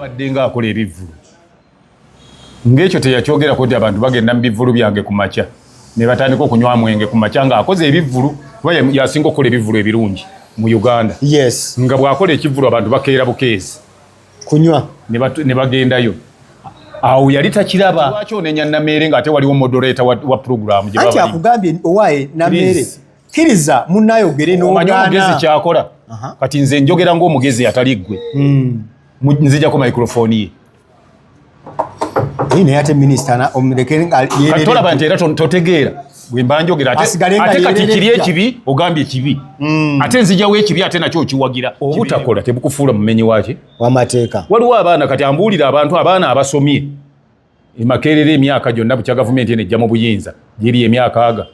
Abadde nga akola ebivvulu ng'ekyo teyakyogerako nti abantu bagenda mu bivvulu byange ku makya ne batandika okunywa mwenge ku makya ng'akoze ebivvulu, kuba yasinga okukola ebivvulu ebirungi mu Uganda. Nga bw'akola ekivvulu, abantu bakeera bukeezi kunywa ne bagendayo. Awo yali takiraba. Lwaki onenya Nameere ng'ate waliwo moderator wa program gye Anti baba? Akugambye owaaye Nameere. Please. Kkiriza munnayogere. Omanyi omugezi n'ogaana. kyakola? Kati nze njogera ng'omugezi atali ggwe. Nzijako microphone ye. Naye ate minisita omuleke nga Kati tolaba nti era totegeera bwe mba njogera ate, Asigale nga ate kati kiri yeereredda. Ekibi ogambye kibi, ate nzijawo ekibi, ate nakyo okiwagira. Obutakola tebukufuula mumenyi waki? Wamateeka. Waliwo abaana, kati ambuulira abantu, abaana abasomye emakerera emyaka gyonna bukya gavumenti eno ejja mu buyinza, giri emyaka aga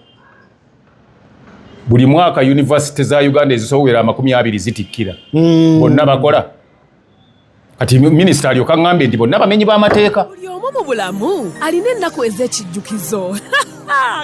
buli mwaka yunivasite za Uganda ezisowera 20 zitikkira. Bonna bakola? Kati minisita alyoka aŋŋambye nti bonna bamenyi b'amateeka. Buli omu mu bulamu alina ennaku ez'ekijjukizo.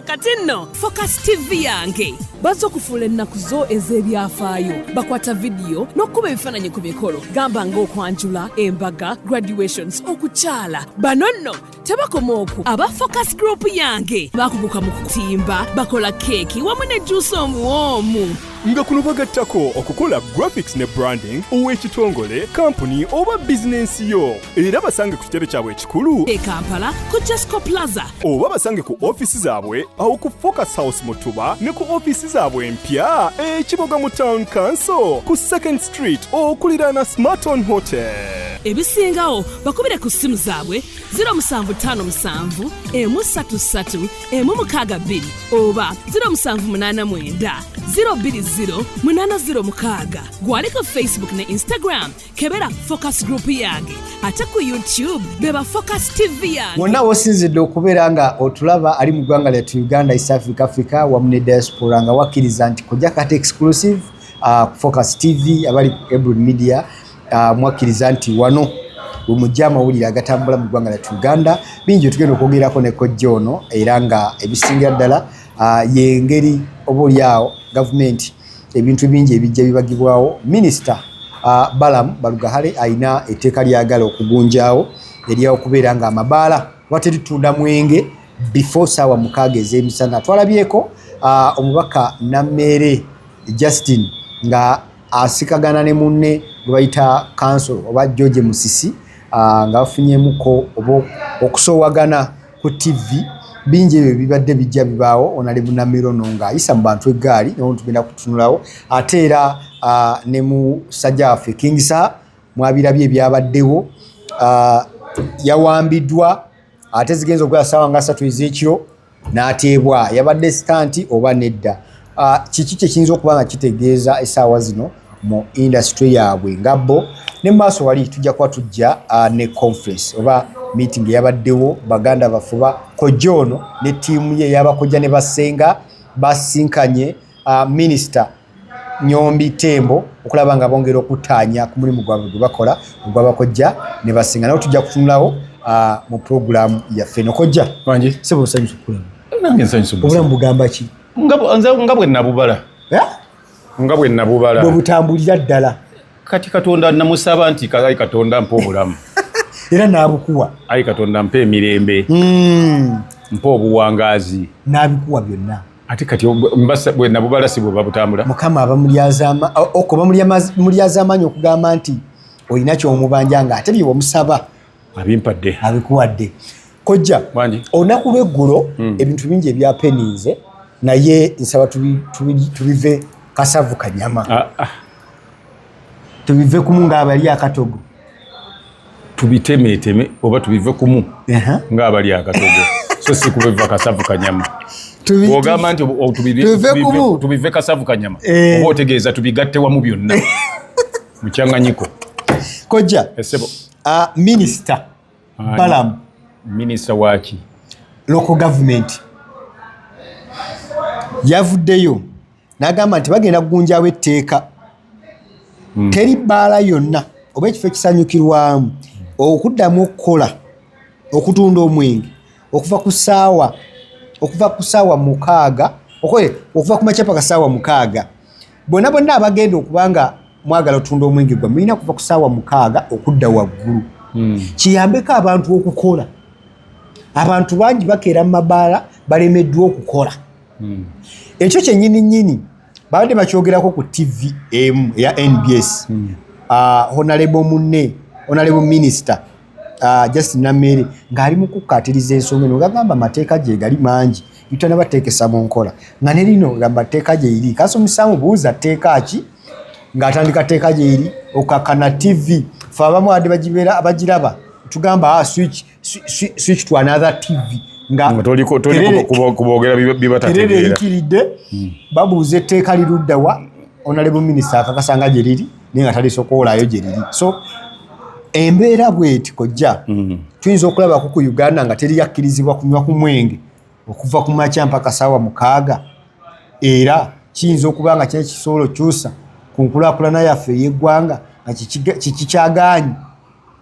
Kati nno Focus TV yange bazza okufuula ennaku zo ez'ebyafaayo. Bakwata vidiyo n'okukuba ebifaananyi ku mikolo, gamba ng'okwanjula, embaga, graduations, okukyala. Bano nno tebakoma okwo. Aba Focus Group yange bakuguka mu kutimba, bakola keeki wamu ne juusi omuwoomu. Nga kuno bagattako okukola graphics ne branding ow'ekitongole, kampuni oba bizinensi yo. Era basange ku kitebe kyabwe ekikulu e Kampala ku Jesco Plaza, oba basange ku ofiisi zaabwe awo ku Focus House mu Tuba, ne ku ofiisi zaabwe empya ekiboga mu Town Council ku Second Street okuliraana Smarton Hotel. Ebisingawo bakubire ku ssimu zaabwe 0757 133 162 oba 0789 020 806. Gwali ku Facebook ne Instagram, kebera Focus Group yange, ate ku YouTube beba Focus TV yange. Wonna wosinzidde okubeera nga otulaba, ali mu ggwanga lyattu Uganda, East Africa, Africa wamu ne diaspora, nga wakkiriza nti Kojja Kati exclusive Focus TV, abali ku Ebron Media, mwakkiriza nti wano we mujja amawulire agatambula mu ggwanga lyattu Uganda. Bingi tugenda okwogerako ne kojja ono, era nga ebisingira ddala yengeri oba oliawo gavumenti ebintu bingi ebijja bibagibwawo. Minisita Balam Barugahare alina etteeka lyagala okugunjaawo eryaokubeera nga amabaala wateritunda mwenge before saawa 6 ez'emisana. Twalabyeko omubaka Nammeere Justin nga asikagana ne munne gwe bayita council oba George Musisi, nga bafunyemuko oba okusoowagana ku TV. Bingi ebyo bibadde bijja bibaawo. Onali Munammeere ono ng'ayisa mu bantu eggaali, naye tugenda kutunulawo. Ate era ne musajja waffe King Saha mwabirabye ebyabaddewo, yawambiddwa ate zigenza okukola saawa nga 3 ez'ekiro n'ateebwa. Yabadde stunt oba nedda? Kiki kyekiyinza okuba nga kitegeeza essaawa zino mu industry yaabwe nga bo? Ne mu maaso wali tujja kuba tujja ne conference oba meeting eyabaddewo baganda baffe ba kojja ono ne ttiimu ye ey'abakojja ne basenga basinkanye minisita Nyombi Tembo okulaba nga bongera okuttaanya ku mulimu gwabwe gwe bakola ogw'abakojja ne basinga. Nawo tujja kutunulawo mu puroguramu yaffe. Nokojja Wangi. Sebo, nsanyusa okulaba. Nange nsanyusa. Obulamu bugamba ki? Nga bwe nabubala. Eh? Nga bwe nabubala. Bwe butambulira ddala. Kati Katonda namusaba nti, "Ayi Katonda, mpa obulamu." Era n'abukuwa. "Ayi Katonda, mpa emirembe, mpa obuwangaazi." N'abikuwa byonna. Ate kati bwe nabubala si bwe babutambula. Mukama aba mulyazaamaanyi okugamba nti olina kyomubanja nga ate bye wamusaba Abimpadde. abikuwadde. Kojja, Wangi. olunaku lweggulo ebintu bingi ebyapeniize, naye nsaba tubive kasavu kanyama. Ah, ah. Tubive kumu ng'abali akatogo. Tubitemeeteme oba tubive kumu ng'abali akatogo, so si kubiva kasavu kanyama. Bw'ogamba nti Tubive kumu. Tubive kasavu kanyama, Eh. oba otegeeza tubigatte wamu byonna mukyanganyiko. Kojja, Esebo. Minisita Ani? Balamu. Minisita waki? Local government, yavuddeyo n'agamba nti bagenda kugunjawo etteeka, teri bbaala yonna oba ekifo ekisanyukirwamu okuddamu okukola okutunda omwenge okuva ku ssaawa 6, okuva ku makya paka ssaawa 6. Bonna bonna abagenda okuba nga mwagala otunda omwenge gwa mulina kuva ku ssaawa 6 okudda waggulu. Kiyambeko abantu okukola. Abantu bangi bakeera mu mabaala, balemeddwa okukola. Ekyo kyennyini nnyini babadde bakyogerako ku TV emu eya NBS. Honorable munne, honorable minister Justin Nameere ng'ali mu kukkaatiriza ensonga eno, gagamba amateeka gye gali mangi bitanabateekesa mu nkola, nga ne lino gamba tteeka gye eri kasomisaamu buuza tteeka ki, ng'atandika tteeka gye eri okakana TV. Fe abamu abadde bagibeera abagiraba tugamba, ah, switch to another TV nga Toli kubogera kerere bibatategeera. Eyitiridde. Babuuza etteeka liruddawa, honorable minister akakasa nga gye liri, naye nga talisokoolayo gye liri. So embeera bweti, kojja, tuyinza okulabako ku Uganda nga teri yakkirizibwa kunywa ku mwenge okuva ku makya mpaka saawa 6. Era kiyinza okuba nga kyali kisobola okyusa ku nkulaakulana yaffe ey'eggwanga, nga kikikyagaanyi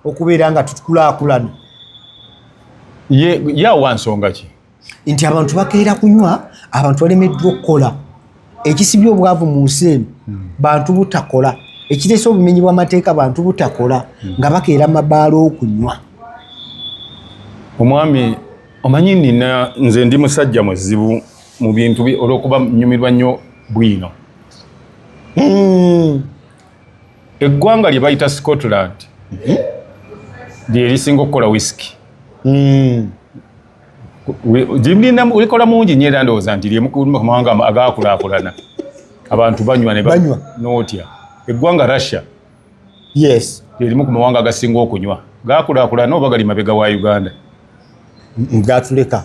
okubeera nga tukulaakulana. Ye yawa nsonga ki? Nti abantu bakeera kunywa, abantu balemeddwa okukola. Ekisibye obwavu mu nsi eno bantu butakola, ekireese obumenyi bw'amateeka bantu butakola, nga bakeera mabaala okunywa. Omwami, omanyi nina, nze ndi musajja muzibu mu bintu olw'okuba nyumirwa nnyo bwino. Eggwanga lye bayita Scotland lye lisinga okukola whisky. Likola mungi nnyo, era ndowooza nti lyemu ku mawanga agakulaakulana, abantu banywa ne Banywa. N'otya eggwanga Russia lyerimu ku mawanga agasinga okunywa, gakulaakulana oba gali mabega wa Uganda? Gatuleka.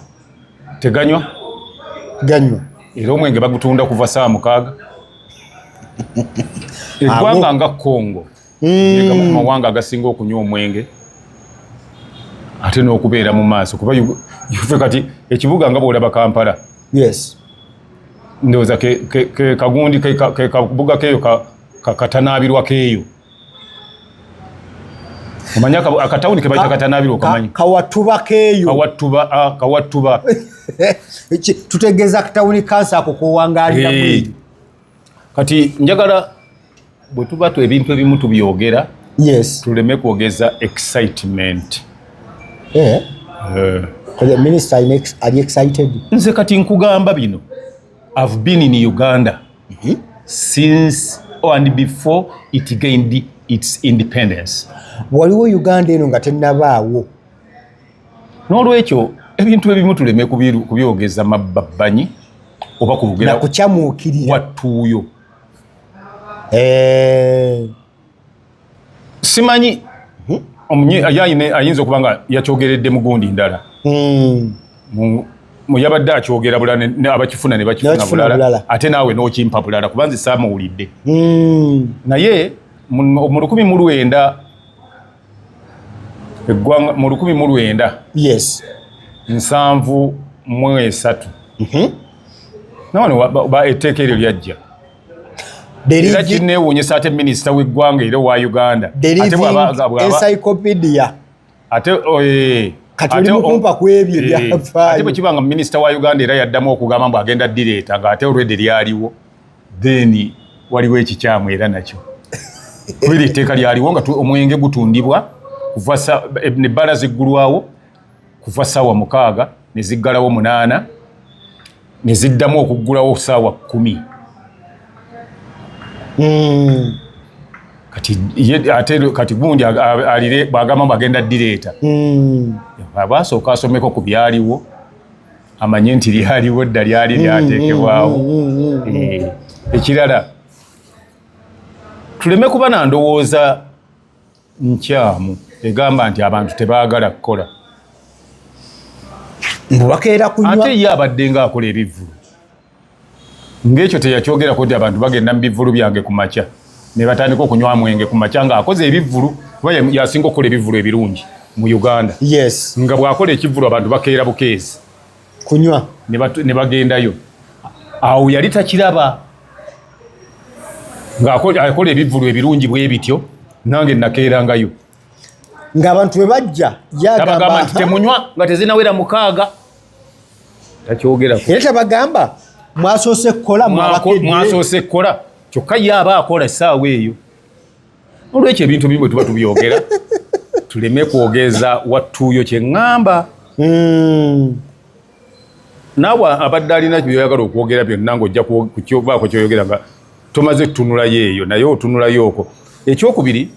Teganywa? Ganywa. Era omwenge bagutunda kuva saa 6. Eggwanga nga Congo gamu ku mawanga agasinga okunywa omwenge ate n'okubeera mu maaso, kuba ffe kati ekibuga nga bw'olaba Kampala, ndowooza ke kagundi ke kabuga keeyo katanaabirwa keeyo. Omanyi akatawuni ke bayita katanaabirwa, okamanyi? Kawatuba keeyo. Kawatuba, ah, kawatuba. Tutegeeza katawuni kansa ako kowangalira. Hey. Kati njagala bwe tuba ebintu ebimu tubyogera, tuleme kwogeza excitement. Koja, minister ali excited. Nze kati nkugamba bino, I've been in Uganda since and before it gained its independence. Waliwo Uganda eno nga tennabaawo. N'olwekyo ebintu ebimu tuleme kubyogeza mabbabbanyi oba kwogera nakukyamuukirira. Wattuuyo. Simanyi ayinza okuba nga yakyogeredde mu gundi ndala. Mu yabadde akyogera bulala, abakifuna ne bakifuna Ne bakifuna bulala, bulala. Ate naawe n'okimpa bulala, kuba nze saamuwulidde. Naye mu 1900 eggwanga, mu 1973 nawano etteeka eryo lyajja. Era kinneewuunyisa ate minisita w'eggwanga era owa Uganda ate encyclopedia. Ate Kati oli mukumpa ku ebyo ebyafaayo. Ate bwe kiba nga minisita wa Uganda era yaddamu okugamba mbu agenda direeta, nga ate olwedde lyaliwo, then waliwo ekikyamu era nakyo, kubera etteeka lyaliwo nga omwenge gutundibwa kuva nebbala ziggulwawo kuva saawa 6 ne ziggalawo 8, ne ziddamu okuggulawo saawa 10. Kati ye ate kati gundi alire bwagamba mbu agenda direeta, aba asooka asomeko ku byaliwo, amanye nti lyaliwo dda, lyali lyateekebwawo. Ekirala, tuleme kuba na ndowooza nkyamu egamba nti abantu tebaagala kukola. Mbu bakeera kunywa. Ate ye abadde nga akola ebivvulu, ng'ekyo teyakyogerako nti abantu bagenda mu bivvulu byange ku makya ne batandika okunywa mwenge ku makya, ng'akoze ebivvulu, kuba yasinga okukola ebivvulu ebirungi mu Uganda. Nga bw'akola ekivvulu, abantu bakeera bukeezi kunywa. Ne bagendayo. Awo yali takiraba ng'akola ebivvulu ebirungi bwe bityo, nange nakeerangayo. Ng'abantu bwe bajja tabagamba yagamba nti temunywa nga tezinawera 6, takyogerako. Era tabagamba mwasoose kukola, mwabakedde. Mwasoose kukola, kyokka ye aba akola essaawa eyo. Olwekyo ebintu bimu bwe tuba tubyogera Tuleme kwogeza wattuuyo kye ŋŋamba. Naawe abadde alina byoyagala okwogera byonna ng'ojja kubaako kyoyogera nga tomaze kutunulayo eyo, naye otunulayo okwo. Ekyokubiri,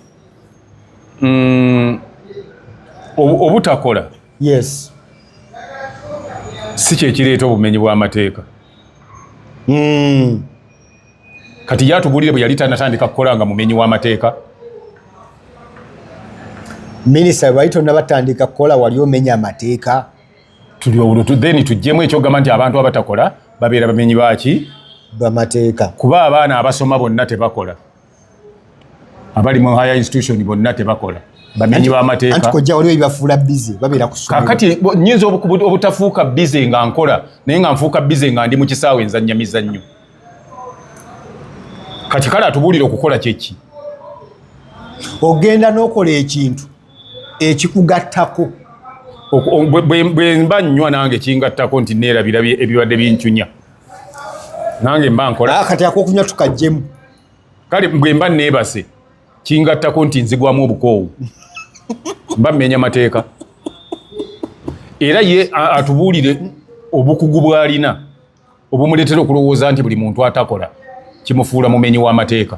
obutakola si kyekireeta obumenyi bw'amateeka. Kati yatubuulire bwe yali tanatandika kukola nga mumenyi w'amateeka. Minisita, bwe wali tonnabatandika kukola, wali omenya amateeka? Then tuggyemu ekyogamba nti abantu abatakola babeera bamenyi baki? Bamateeka. Kuba abaana abasoma bonna tebakola, abali mu higher institution bonna tebakola, bamenyi b'amateeka? Anti kojja, waliwo ebibafuula busy, babeera ku ssomero. Kakati nyinza obutafuuka busy nga nkola, naye nga nfuuka busy nga ndi mu kisaawe nzannya mizannyo. Kati kale atubuulire okukola kyeki? Ogenda n'okola ekintu ekikugattako. Bwe mba nnywa nange kingattako nti neerabira ebibadde bincunya, nange mba nkola. Ah, kati akokunywa tukajjemu. Kale bwe mba neebase kingattako nti nzigwamu obukoowu, mba mmenya mateeka? Era ye atubuulire obukugu bw'alina obumuleetera okulowooza nti buli muntu atakola kimufuula mumenyi w'amateeka.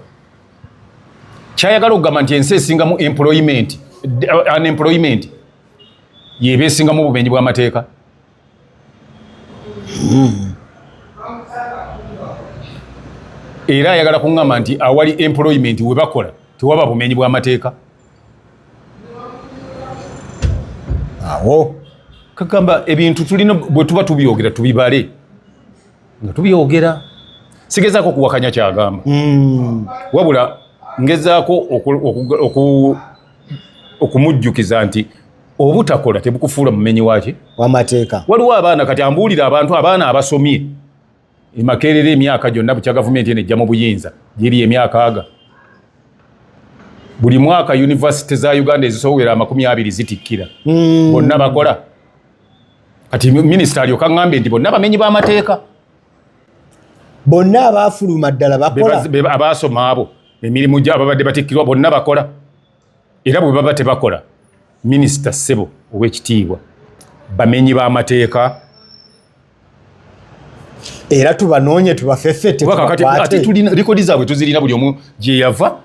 Kyayagala okugamba nti ensi esingamu employment, unemployment yeba esingamu obumenyi bw'amateeka? Era ayagala kuŋŋamba nti awali employment, we bakola, tewaba bumenyi bw'amateeka? Awo. Kagamba ebintu tulina bwe tuba tubyogera tubibale nga tubyogera. Sigezaako kuwakanya kyagamba, wabula ngezaako okumujjukiza nti obutakola tebukufuula mumenyi waki? Wamateeka. Waliwo abaana, kati ambuulira abantu, abaana abasomye emakerera emyaka gyonna bukya gavumenti eno ejja mu buyinza, giri emyaka aga, buli mwaka university za Uganda ezisowera 20 zitikkira. Bonna bakola? Kati minisita alyoka ŋŋambe nti bonna bamenyi b'amateeka. Bonna abaafuluma ddala bakola? Abaasoma abo emirimu gya ababadde batikkirwa bonna bakola? Era bwe baba tebakola, minisita, ssebo ow'ekitiibwa, bamenyi b'amateeka? Era tubanoonye, tubafefete. Kuba kakati ate tulina rekodi zaabwe, tuzirina, buli omu gye yava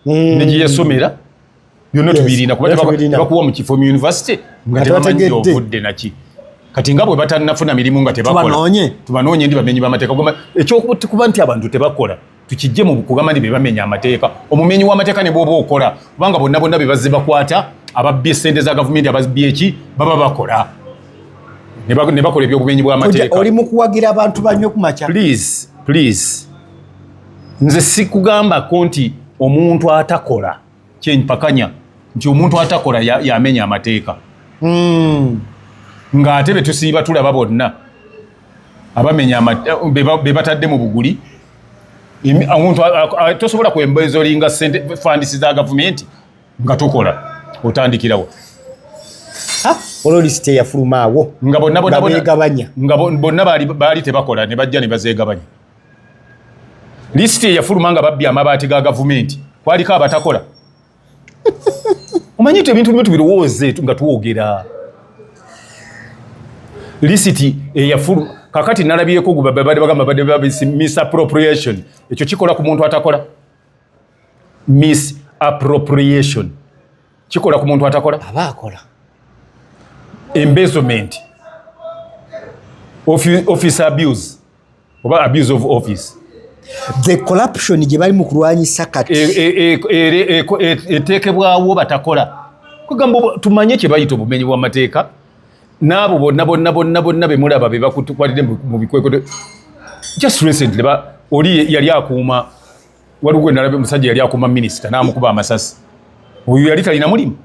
ne gye yasomera byonna tubirina, kuba tebakuwa mu kifo mu university nga Nga tebamanyi tebategedde. gy'ovudde naki. Kati nga bwe batannafuna mirimu nga tebakola, Tubanoonye. Tubanoonye ndi bamenyi b'amateeka. Ekyokuba nti abantu tebakola tukijje mu kugamba nti be bamenya amateeka. Omumenyi w'amateeka ne bw'oba okola, kubanga bonna bonna be bazze bakwata ababbye sente za gavumenti, ababbye eki, baba bakola ne bakola ebyobumenyi bw'amateeka. Oli mu kuwagira abantu banywe ku makya? Please, please, nze sikugambako nti omuntu atakola, kyempakanya nti omuntu atakola yamenya amateeka, ng'ate be tusiiba tulaba bonna abamenya be batadde mu buguli. Omuntu tosobola kwembezolinga sente, funds za gavumenti nga tokola. Otandikirawo? Olwo lisiti eyafulumaawo nga bonna bonna nga beegabanya. Nga bonna baali tebakola, ne bajja ne bazeegabanya. Lisiti eyafuluma nga babbye amabaati ga gavumenti, kwaliko abatakola? Omanyi nti ebintu bimu tubirowooze nga twogera. Lisiti eyafuluma kakati nalabyeko babadde bagamba badde misappropriation. Ekyo kikola ku muntu atakola? Misappropriation kikola ku muntu atakola? Aba akola. Embezzlement, office abuse oba abuse of office. The corruption gye bali mu kulwanyisa kati. Eteekebwawo batakola. Kugamba tumanye kye bayita obumenyi bw'amateeka. N'abo bonna bonna bonna bonna bemulaba be bakukwatidde mu bikwekweto just recently, oli yali akuuma, waliwo gwe nalabye, omusajja yali akuuma minisita n'amukuba amasasi. Oyo yali talina mulimu?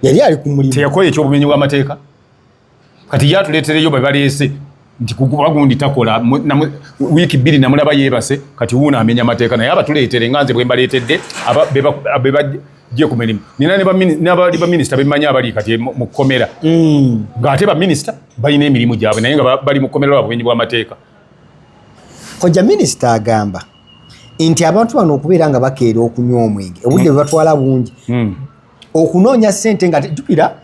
Yali ali ku mulimu. Teyakola ekyobumenyi bw'amateeka? Kati ye atuleetereyo bwe baleese nti kukuba gundi takola, wiiki 2 namulaba yeebase, kati wuuno amenya amateeka. Naye abatuleetere nga nze bwe mbaleetedde be bajje ku mirimu. Nina n'abali baminisita bemmanyi abali kati mu kkomera, ng'ate baminisita balina emirimu gyabwe, naye nga bali mu kkomera lwa bumenyi bw'amateeka. Kojja, minisita agamba nti abantu bano okubeera nga bakeera okunywa omwenge, obudde bwe batwala bungi. Okunoonya ssente nga jjukira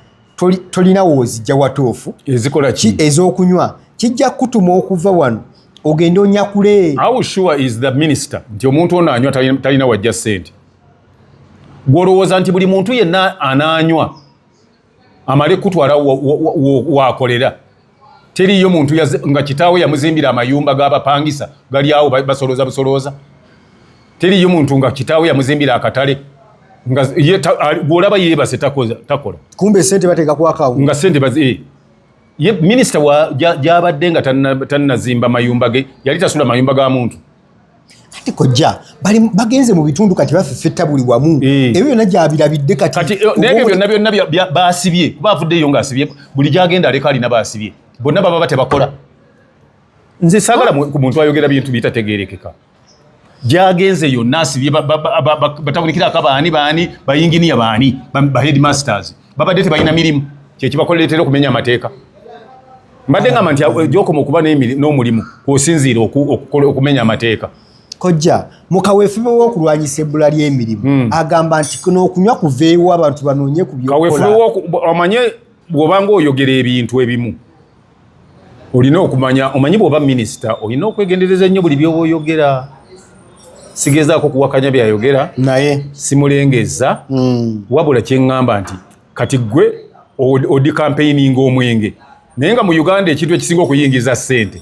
tolina woozijja watuufu ezikola ki ez'okunywa kijja kutuma okuva wano ogende onyakule. How sure is the minister nti omuntu ono anywa talina wajja ssente? Gw'olowooza nti buli muntu yenna anaanywa amale kutwala wakolera? Teriyo muntu nga kitaawe yamuzimbira amayumba g'abapangisa gali awo basolooza busolooza. Teriyo muntu nga kitaawe yamuzimbira akatale nga gw'olaba yeebase takola. Kumbe sente bateeka ku akawunti nga sente ye minisita gy'abadde nga tannazimba mayumba ge yali tasula mayumba ga muntu. Kati kojja bagenze mu bitundu kati bafefetta buli wamu, ebyo byonna gyabirabidde kati nebyo byonna byonna basibye kuba avuddeyo ng'asibye buli gyagenda aleka alina basibye bonna baba batebakola. Nze saagala ku muntu ayogera bintu bitategeerekeka. Gyagenze yonna asibye batawunikirako baani baani bayinginiya baani ba headmasters babadde tebalina mirimu kyekibakoleetera okumenya amateeka. Mbadde ngamba nti gy'okoma okuba n'omulimu kw'osinziira okumenya amateeka. Kojja mu kaweefube w'okulwanyisa ebbula ly'emirimu agamba nti kuno okunywa kuveewo abantu banoonye ku by'okukola. Kaweefube omanye bw'obanga oyogera ebintu ebimu olina okumanya, omanyi bw'oba minisita olina okwegendereza ennyo buli by'oba oyogera. Sigezaako kuwakanya by'ayogera naye simulengeza, wabula kye ŋŋamba nti kati ggwe odi campaigning omwenge, naye nga mu Uganda ekintu ekisinga okuyingiza ssente,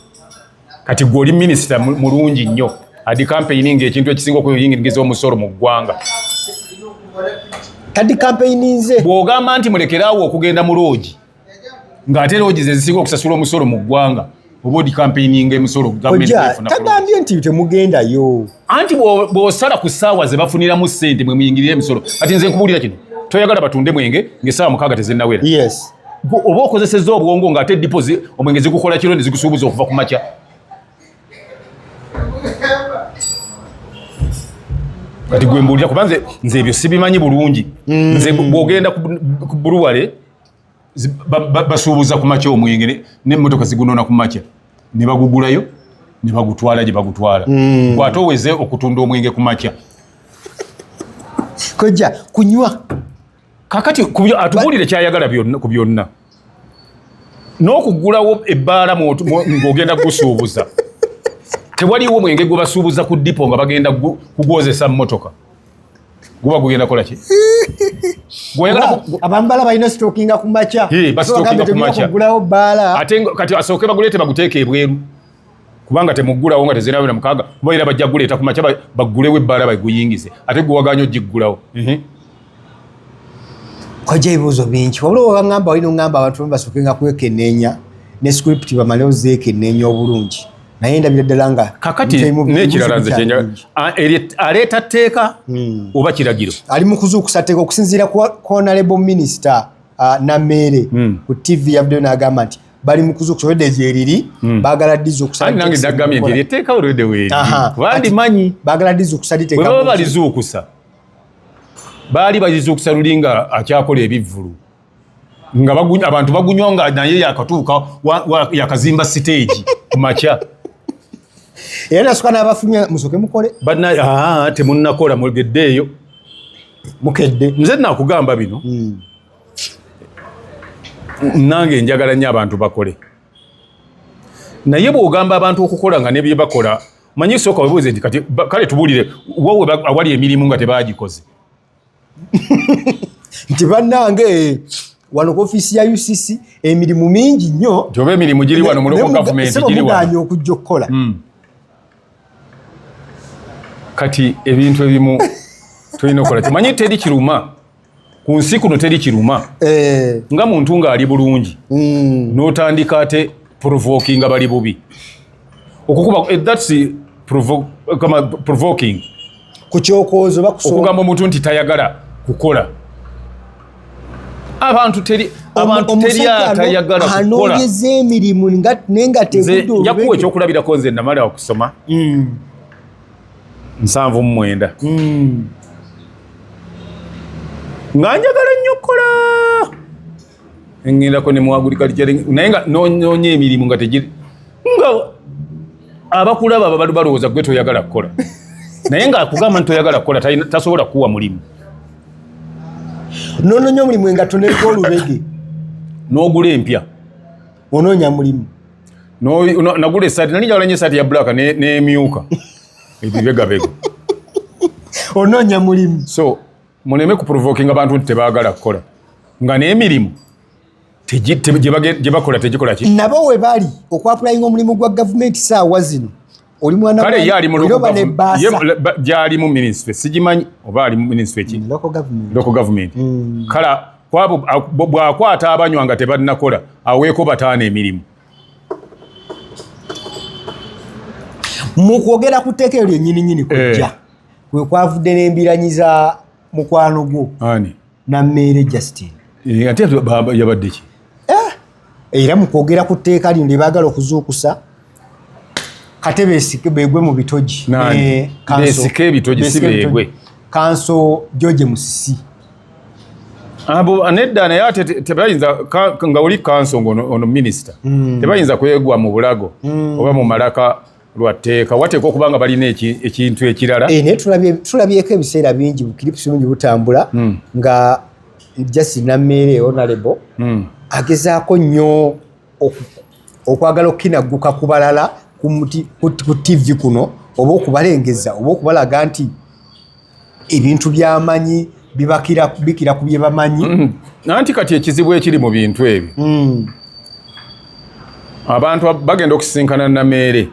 kati ggwe oli minisita mulungi nnyo adi campaigning ekintu ekisinga okuyingiza omusolo mu ggwanga. Kati campaigninze bw'ogamba nti mulekeraawo okugenda mu loogi ng'ate loogi ze zisinga okusasula omusolo mu ggwanga, oba odi campaigning emisolo gavumenti efuna. Tagambye nti temugendayo. Anti bw'osala ku ssaawa ze bafuniramu ssente mwe muyingirira emisolo. Kati nze nkubuulira kino, toyagala batunde mwenge ng'essaawa 6 tezinnawera. Yes. Oba okozesezza obwongo ng'ate deposit omwenge zigukola kiro ne zigusuubuza okuva ku makya. Kati gwe mbuulira kuba nze ebyo sibimanyi bulungi. Nze bw'ogenda ku brewery basuubuza ku makya omwenge n'emmotoka zigunona ku makya ne bagugulayo ne bagutwala gye bagutwala. Bw'ate oweze okutunda omwenge ku makya. Kojja kunywa. Kakati atubuulire ky'ayagala ku byonna. N'okugulawo ebbaala ng'ogenda kugusuubuza. Tewaliwo mwenge gwe basuubuza ku dipo nga bagenda kugwozesa mmotoka. Guba gugenda kola ki? Abambala balina sitokinga ku makya. Basitokinga ku makya. Kugulawo bbaala. Ate kati asooke baguleete baguteeke ebweru. Kubanga temuggulawo nga tezinawera 6, kuba era bajja kuguleeta ku makya baggulewo ebbaala baguyingize. Ate gwe wagaanye ogiggulawo. Kojja ebibuuzo bingi. Wabula wabangamba olina oŋŋamba abantu basooke nga kwekenneenya ne script bamale ozeekenneenya obulungi. Naye ndabira ddala nga kakati n'ekirala nze aleeta tteeka oba kiragiro. Ali mu kuzuukusa tteeka okusinziira ku honorable minister Nameere ku TV yavuddeyo n'agamba nti bali mu kuzuukusa olwedde gyeriri baagala dizuukusa. Nange nagambye nti etteeka olwedde weeriri bandimanyi baagala dizuukusa liteeka. Bwe baba balizuukusa baali balizuukusa luli nga akyakola ebivvulu nga abantu bagunywa nga naye yakatuuka yakazimba siteegi ku makya. Era nasooka n'abafumya musooke mukole. Temunnakola mugeddeeyo. Mukedde. Nze nakugamba bino. Nange njagala nnyo abantu bakole. Naye bw'ogamba abantu okukola nga ne bye bakola, manyi sooka weebuuze nti kati kale tubuulire wawe awali emirimu nga tebaagikoze. Nti bannange wano ku ofiisi ya UCC emirimu mingi nnyo. Nti oba emirimu giri wano mu local government giri wano. Okujja okukola. Kati ebintu ebimu tulina okukola. Tumanyi teri kiruma. Ku nsi kuno teri kiruma. Nga muntu ng'ali bulungi. N'otandika ate provoking bali bubi. Okukuba that's provoking. Ku kyokoozo bakusooka. Okugamba omuntu nti tayagala kukola. Abantu teri atayagala kukola. Anoonyeza emirimu naye nga tegudde olubege. Nja kuwa ekyokulabirako nze namala okusoma. 79. Nga njagala nnyo okukola. Ngendako ne mu agriculture naye nga noonya emirimu nga tegiri nga abakulaba abo balowooza gwe toyagala kukola. Naye ng'akugamba nti toyagala kukola tasobola kukuwa mulimu. Nononya omulimu engatto negwa olubege. N'ogula empya. Onoonya mulimu. Nagula esaati, nali njagala nnyo esaati ya black n'emyuka ebibegabega. Onoonya mulimu. So muleme kuprovokinga bantu nti tebaagala kukola nga n'emirimu gye bakola tegikola ki. Nabo we bali okwapulayinga omulimu gwa gavumenti saawa zino oli mwana kale ye ali mu oli oba ne bbaasa. Gyali mu minisitule, sigimanyi oba ali mu minisitule ki. Local government. Local government. Kala kwabo bw'akwata abanywa nga tebannakola aweeko bataano emirimu. Mu kwogera ku tteeka eryo lyennyini nnyini kujja kwe kwavudde n'embiranyi za mukwano gwo. Ani? Nammeere Justin. Ate yabadde ki? Era mu kwogera ku tteeka lino lye baagala okuzuukusa kate beesike beegwe mu bitogi. Nani? Beesike ebitogi, si beegwe. Kanso George Musisi. Abo nedda, naye ate tebayinza nga oli kanso ng'ono ono minisita. Tebayinza kwegwa mu bulago oba mu malaka lwa tteeka. Wateekwa okuba nga balina ekintu ekirala. Naye tulabyeko ebiseera bingi bu clips bungi butambula nga Justin Nammeere honorable agezaako nnyo okwagala okukinagguka ku balala ku TV kuno, oba okubalengeza oba okubalaga nti ebintu by'amanyi bikira ku bye bamanyi. Anti kati ekizibu ekiri mu bintu ebyo, abantu bagenda okusisinkana Nameere.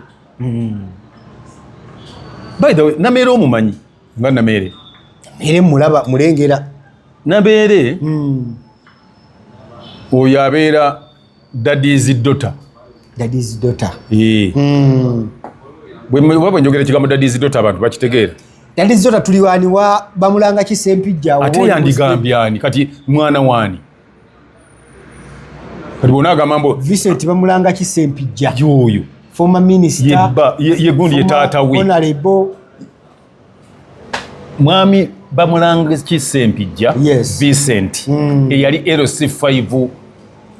By the way, Nameere omumanyi nga Nameere? Nameere mulaba, mulengera. Nameere oyo abeera daddy's daughter. Daddy's daughter. Bwe njogera ekigambo daddy's daughter abantu bakitegeera. Daddy's daughter tuli wani wa bamulanga ki Ssempijja? Ate yandigambye ani kati mwana wani? Kati bw'ona agamba mbu Vincent bamulanga ki Ssempijja? Yoyo. Former minister. Ye gundi ye taata we. Honorable. Mwami bamulanga ki Ssempijja? Yes. Vincent. Eyali LC5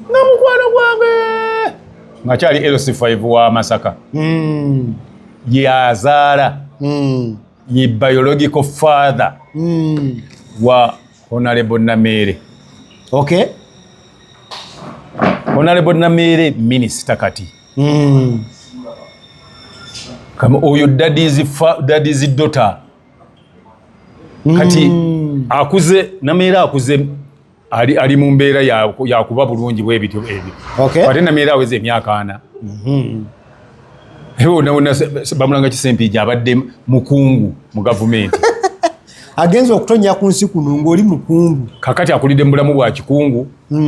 nga mukwano gwange. Ngakyali LC5 wa Masaka. Ye azaala. Ye biological father wa Honorable Nameere. Honorable Nameere minister kati. Kama oyo daddy's daughter. Kati akuze Nameere akuze ali mu mbeera ya kuba bulungi bwe bityo ebyo. Ate Nameere aweza emyaka 40. Ewo na bamulanga ki Ssempijja abadde mukungu mu gavumenti. Agenze okutonya ku nsi kuno ng'oli mukungu. Kakati akulidde mu bulamu bwa kikungu.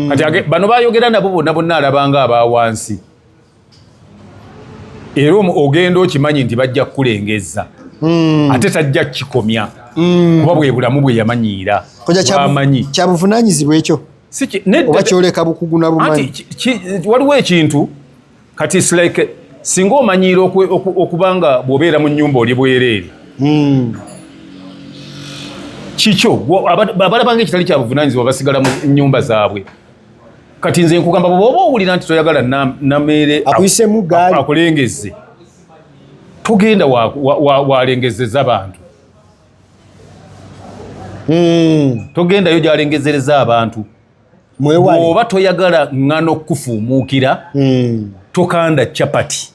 Kati bano bayogera nabo bonna bonna alabanga aba wansi. Era ogenda okimanyi nti bajja kukulengezza. Ate tajja kikomya. Kuba bwe bulamu bwe yamanyiira. Koja Bw'amanyi. kya buvunaanyizibwa ekyo. Si nedda Oba kyoleka bukugu na bumanyi. Anti waliwo ekintu kati it's like singa omanyiira okuba nga bw'obeera mu nnyumba oli bwereere. Kikyo, abalaba ng'ekitali kya buvunaanyizibwa basigala mu nnyumba zaabwe. Kati nze nkugamba bw'oba owulira nti toyagala Nameere Akuyisemu ggaali. akulengezze, togenda walengezeza bantu. Togendayo gy'alengezereza abantu. Mwewale. Bw'oba toyagala ŋŋano kufuumuukira, tokanda chapati.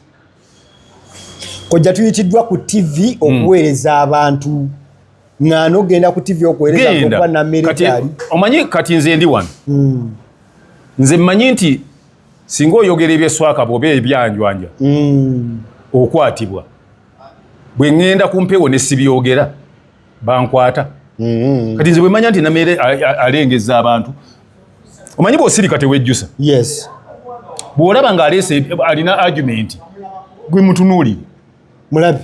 Kojja tuyitiddwa ku TV okuweereza abantu. Ŋŋano ogenda ku TV okuweereza Genda. okuba Nameere Kati gy'ali. omanyi kati nze ndi wano. Nze mmanyi nti singa oyogera ebyeswaka bw'oba ebyanjwanja, okwatibwa. Bwe ŋŋenda ku mpewo ne sibyogera, bankwata. Kati nze bwe mmanya nti Nameere alengezza abantu, omanyi bw'osirika tewejjusa. Bw'olaba ng'aleese alina argument, gwe mutunuulire. Mulabe.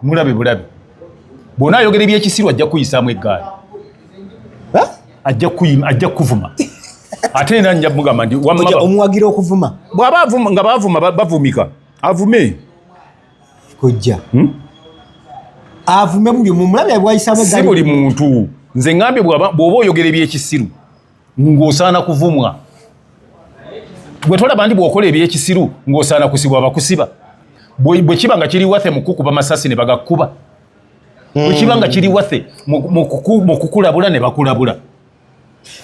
Mulabe bulabe. Bw'onaayogera ebyekisiru ajja kukuyisaamu eggaali. Ha? Ajja kukuvuma. Ate era nja mugamba nti wamma Kojja omuwagira okuvuma. Bw'aba avuma, nga bavuma, bavumika. Avume. Kojja. Avume buli omu, mulabe bw'ayisaamu Si eggaali. buli muntu. Nze ŋŋambye bw'oba oyogera ebyekisiru ng'osaana kuvumwa. Gwe tolaba nti bw'okola ebyekisiru ng'osaana kusibwa bakusiba. Bwe kiba nga kiri wathe mu kukuba masasi ne bagakuba. Bwe kiba nga kiri wathe mu kukulabula ne bakulabula.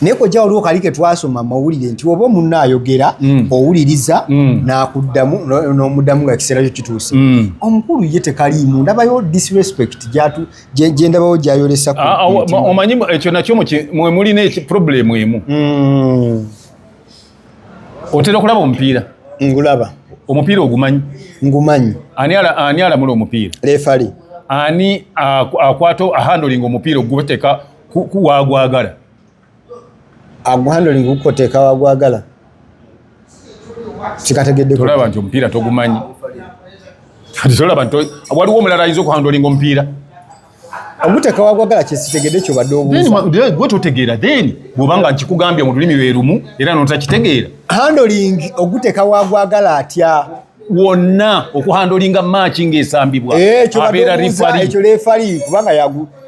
Naye kojja, waliwo kali ke twasoma mawulire nti oba omunno ayogera, owuliriza, n'akuddamu, n'omuddamu nga ekiseera kyo kituuse. Omukulu ye tekaliimu, ndabayo disrespect gye ndabayo gyayolesa ku Ah, ah, ku mutima. Omanyi ekyo nakyo mwe mulina problem emu. Otera okulaba omupiira? Ngulaba. Omupiira ogumanyi? Ngumanyi. Ani alamula omupiira? Referee. Ani akwata, ahandlinga omupiira oguteeka ku wagwagala? Aguhandlinga gukoteeka wagwagala, sikategedde. Tolaba nti omupiira togumanyi? Kati tolaba nti waliwo omulala ayinza okuhandlinga omupiira? Oguteeka wagwagala, kyesitegedde kyobadde Then obuuza. Gwe totegeera. Then bw'obanga nkikugambye mu lulimi lwe lumu era notakitegeera. Handling, oguteeka wagwagala atya? Wonna okuhandlinga match ng'esambibwa Eh, kyobadde abeera obuuza, referee. Ekyo referee, kubanga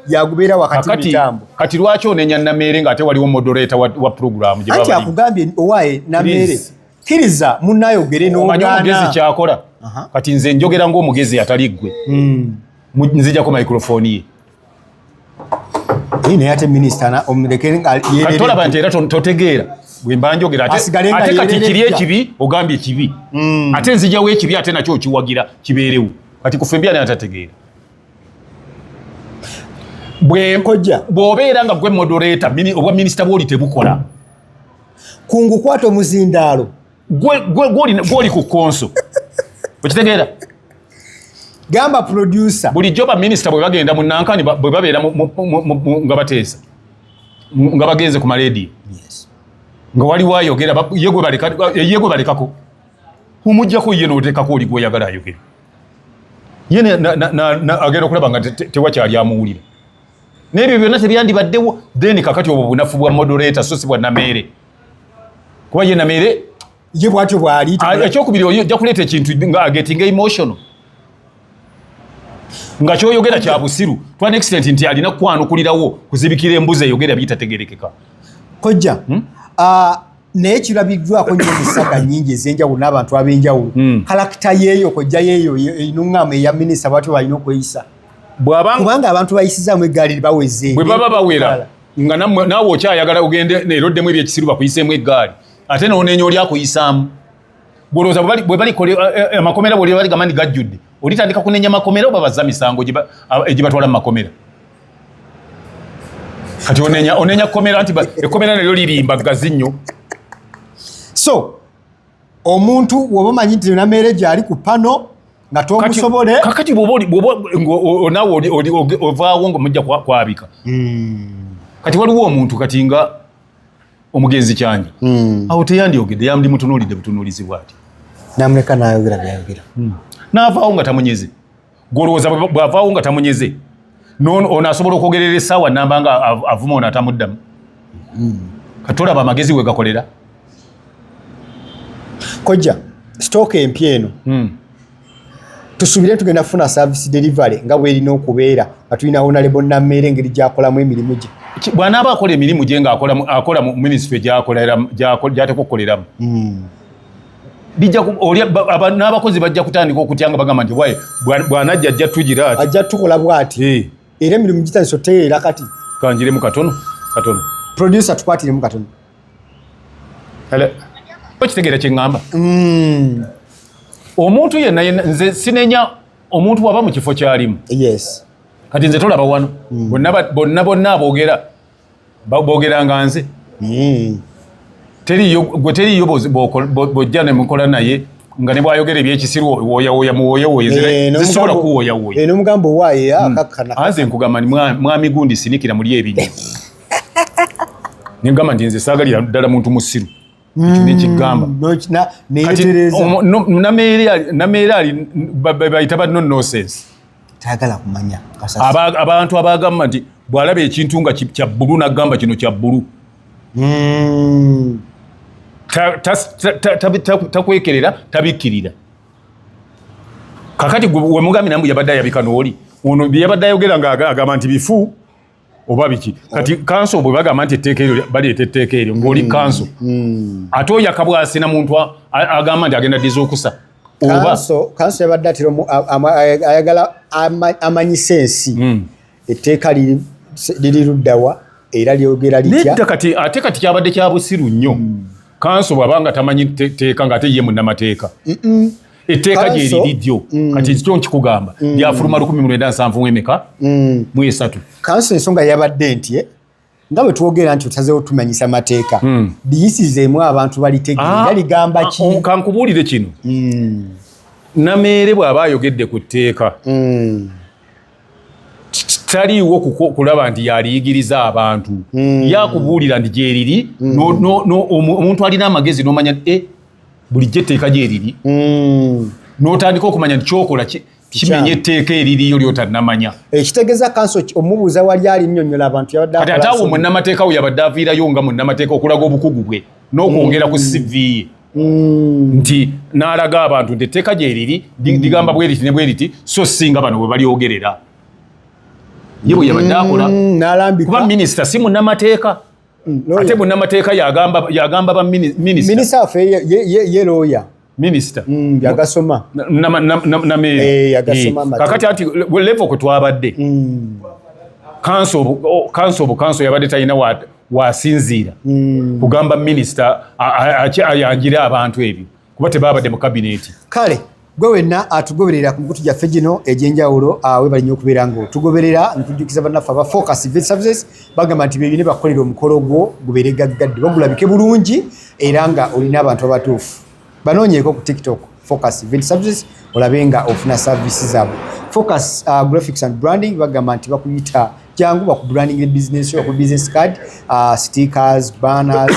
yagubeera wakati mu Kakati mitambo. Kati lwaki onenya Nameere ng'ate waliwo moderator wa program gye Anti baba bali? akugambye owaaye Nameere, Please. kkiriza munnayogere Omanyi omugezi n'ogaana. kyakola? Kati nze njogera ng'omugezi atali ggwe. Nzijako microphone ye. Eh, naye ate minisita omuleke nga Kati tolaba nti era totegeera bwe mba njogera ate, Asigale nga ate kati kiri yeererejja. ekibi ogambye kibi, ate nzijawo ekibi, ate nakyo okiwagira kibeerewo. Kati kufe mbi ani atategeera? Kojja. Bw'obeera nga gwe moderator, obwa minisita bwoli tebukola. Kungu, kwata omuzindaalo. Gwoli ku console, okitegeera? Gamba producer. Bulijjo baminisita bwe bagenda mu nankani, bwe babeera nga bateesa, nga bagenze ku malediyo, nga waliwo ayogera, ye gwe balekako, omuggyako ye n'oteekako oli gw'oyagala ayogere. Ye agenda okulaba nga tewakyali amuwulira. N'ebyo byonna tebyandibaddewo. Then kakati obwo bunafu bwa moderator, so si bwa Nameere, kuba ye Nameere Ye bwatyo bwali. Ah, ekyokubiri, oyo ojja kuleeta ekintu nga agettinga emotional, nga kyoyogera kya busiru to an extent nti alina kwanukulirawo kuzibikira embuzi eyogera bitategerekeka. Kojja, ah, naye kirabiddwako nnyo mu saga nnyingi ez'enjawulo n'abantu ab'enjawulo. Character yeeyo, kojja, yeeyo enuŋŋamu eya minisita, bwatyo balina okweyisa? Bw'aba Kubanga abantu bayisizaamu eggaali baweze. Bwe baba bawera nga naawe okyayagala ogende eroddemu ebyekisiru, bakuyiseemu eggaali, ate noneenya oli akuyisaamu. Gwolowooza bwe balikola amakomera, bwoli baligamba nti gajjudde, olitandika kunenya makomera oba bazza misango egibatwala mu makomera? Kati onenya komera nti ekkomera neryo lirimba gazi nnyo. So omuntu woba omanyi nti Nameere gyali ku pano nga tomusobole. Kakati bwoba naawe ovaawo nga mujja kwabika. Kati waliwo omuntu kati nga omugenzi Kyanja, awo teyandyogedde, yandimutunuulidde butunuulizi bwati. Namuleka nayogera byayogera. N'avaawo nga tamunyeze. Gwolowooza bw'avaawo nga tamunyeze, ono asobola okwogerera essaawa namba nga avuma ono atamuddamu? Kati olaba amagezi we gakolera. Kojja, stock empya eno, tusuubire tugenda kufuna service delivery nga bwerina okubeera nga tulina Honorable Nameere, engeri gyakolamu emirimu gye? Bw'anaaba akola emirimu gye nga akola mu ministry gy'ateeka okukoleramu, n'abakozi bajja kutandika okutya nga bagamba nti waye bw'anajja ajja tugira ati. Ajja tukola bw'ati. Era emirimu gitandise otereera kati. Kanjiremu katono katono. Producer, tukwatiremu katono. Okitegeera kyeŋŋamba? Omuntu yenna yenna, nze sinenya omuntu waba mu kifo kyalimu. Kati nze tolaba wano, bonna bonna bonna aboogera boogera nga nze. Teriyo gwe, teriyo bw'ojja ne mukola naye nga ne bwayogera ebyekisiru woyawoya muwoyewoye, zisobola kuwoyawoya. N'omugamba owaaye akakkana. Anze nkugamba ni mwami gundi, sinikira muli ebinyo, nengamba nti nze saagalira ddala muntu musiru. Ekyo nekigamba. Kati Neyetereza. Nameere ali bayita ba no nonsense. Tayagala kumanya kasasi. Abantu abagamba nti bw'alaba ekintu nga kya bbulu n'agamba kino kya bbulu. Takwekerera, tabikkirira. Kakati gwe wemugambye nambu yabadde ayabika n'oli ono bye yabadde ayogera nga agamba nti bifu oba biki. Kati kanso bwe bagamba nti etteeka eryo, baleeta etteeka eryo ng'oli kanso, ate oyo akabwasi na muntu agamba nti agenda ddiza okusa oba Kanso yabadde atera ayagala amanyise ensi etteeka liri luddawa. Era lyogera litya? Nedda, kati ate kati kyabadde kya busiru nnyo. Kanso bw'abanga tamanyi tteeka ng'ate ye munnamateeka, etteeka gye Kanso- liriryo. Kati kyo nkikugamba, lyafuluma 1970 emeka mu esatu. Kanso ensonga yabadde nti nga bwe twogera nti otazeewo tumanyisa mateeka, liyisizeemu abantu balitegeera ligamba ki. Ah, kankubuulire kino. Nameere bw'aba ayogedde ku tteeka, taliiwo kulaba nti yaliyigiriza abantu. Yakubuulira nti gyeriri. Omuntu alina amagezi n'omanya nti bulijjo etteeka gyeriri, n'otandika okumanya nti kyokola kimenya etteeka eririyo lyotannamanya. Ekitegeeza kanso omubuuza wali ali nnyonnyola abantu yabadde Kati akola ate awo nsonga. munnamateeka we yabadde aviirayo nga munnamateeka okulaga obukugu bwe n'okwongera ku CV ye, nti n'alaga abantu nti etteeka gyeriri, ligamba bweriti ne bweriti, so singa bano bwe balyogerera ye bwe yabadde akola. N'alambika. Kuba minisita si munnamateeka. Lawyer. Ate munnamateeka yagamba ba minisita. Minisita waffe ye lawyer. Minisita. Yagasoma. Nameere. Yagasoma amateeka. Kakati ati level kwe twabadde, kanso obukanso yabadde talina wasinziira kugamba minisita ayanjire abantu ebyo, kuba tebabadde mu kabineeti. Kale gwe wenna atugoberera ku mikutu gyaffe gino egy'enjawulo, webale nnyo okubeera nga otugoberera. Nkujjukiza bannaffe aba Focus Event Services bagamba nti bebine bakukolera omukolo gwo gubeere gaggadde, bagulabike bulungi era nga olina abantu abatuufu. Banoonyeeko ku TikTok, Focus Event Services, olabe nga ofuna service zaabwe. Focus Graphics and Branding bagamba nti bakuyita, jangu bakubranding business yo, ku business card, stickers, banners,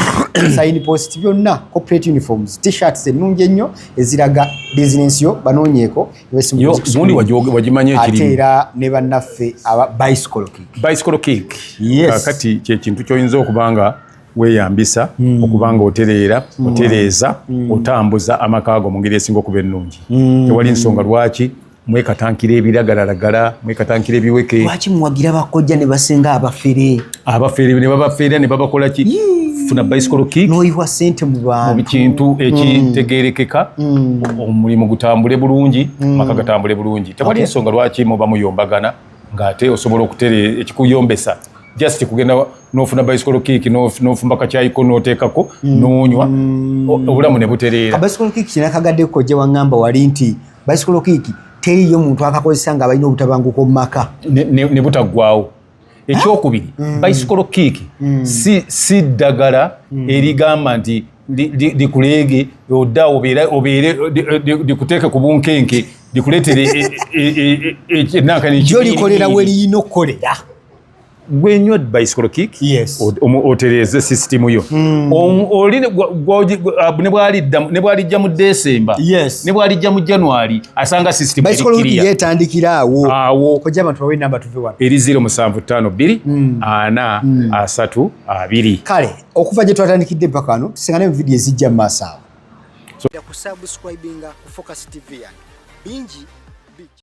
sign post, byonna, corporate uniforms, T-shirts ennungi ennyo eziraga business yo. Banoonyeeko. Yo gundi wagimanya Ate ekirimu. era ne bannaffe aba Bicycle Kick. Bicycle kick. Yes. Kakati kyekintu kyoyinza okuba nga weeyambisa okuba nga otereera, otereeza, otambuza amaka go mu ngeri esinga okuba ennungi. Tewali nsonga lwaki mwekatankira ebiragalalagala, mwekatankira ebiweke. Lwaki muwagira bakojja ne basenga abafere? Abafere ne babafeera ne babakola ki? Funa Bicycle Kick. N'oyiwa sente mu Mu bantu. kintu ekitegerekeka, omulimu gutambule bulungi, amaka gatambule bulungi. Tewali nsonga lwaki muba muyombagana ng'ate osobola okutere ekikuyombesa, just kugenda n'ofuna Bicycle Kick, n'ofumba kakyayiko, n'oteekako, n'onywa, obulamu ne butereera. Bicycle Kick kinakagadde kojja waŋŋamba wali nti Bicycle Kick teriyo muntu akakozesa nga balina obutabanguko mu maka. Ne butaggwawo. Ekyokubiri, Bicycle Kick si ddagala erigamba nti likuleege odda obeere likuteeke ku bunkenke, likuleetere Gyo likolera we liyina okukolera. Gwenywa Bicycle Kick, otereeze sisitimu yo. Oli ne bwalijja mu Desemba, ne bwalijja mu January, asanga sisitimu eri Bicycle Kick clear. Yeetandikira awo. Awo. Kojja, abantu bawe enamba tuve wano. Eri 0752 40 30 2. Kale okuva gye twatandikidde mpaka wano, tusengane mu vidiyo ezijja mu maaso awo. Kusubscribinga ku Focus TV yange bingi bijja.